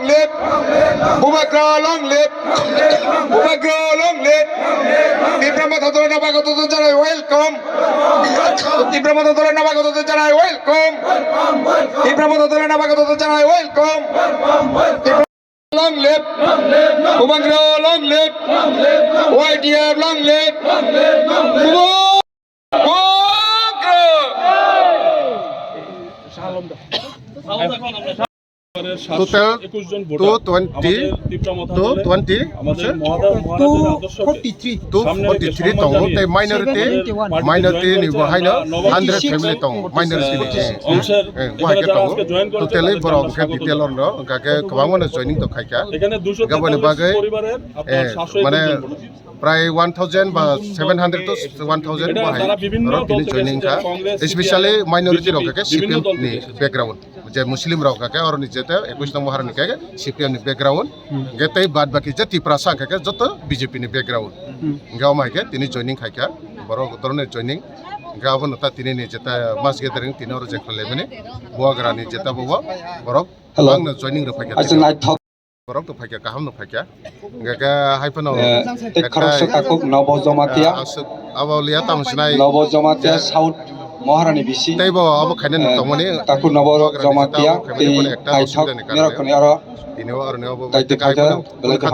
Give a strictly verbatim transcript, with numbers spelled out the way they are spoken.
Live! Bubagra long live! Bubagra long live! Tipra Motha Dolor Nabagoto Janai welcome! Tipra Motha Dolor Nabagoto Janai welcome! Tipra Motha Dolor Nabagoto Janai welcome! Long live! Bubagra long live! Y T F long live! Bubagra! Total two twenty, two twenty, two forty-three tongo, tei minority, minority ni bo haino hundred family tongo, minority ni, eh, eh, bo hai khe tongo. Totally borok hwnkhe detail orno, hwnkha khe kwbangma no joining tong khaikha. Hwnkhe boni bagwi, eh, mane, prai one thousand ba seven hundred to one thousand bo hai oro tini joining kha, especially minority rok khe C P M ni background, je Muslim rok khe oro ni jete ekush nombor harani khe C P M ni background, hwnkhe tei bad baki je Tiprasa khe joto B J P ni background, hwnkhe omo hai khe tini joining khai kha, borok doroni joining, hwnkhe abono ta tini ni jeta mass gathering tini oro je khlai mani Bubagra ni jeta bo borok bangno joining rok phai kha. Borok to phaikha, kaham no phaikha. Hingke khe hai phano, eh, tei ekta khoroksa takhuk Nobo Jomatia. Eh, aswk, abo liya tamo sinai. Nobo Jomatia South Maharani bisi. Tei bo abo khaina no, eh, tongmani. Takhuk Nobo Jomatia tei naithok nirokni aro tini o aroni abo tei tei khaikha belai kaham.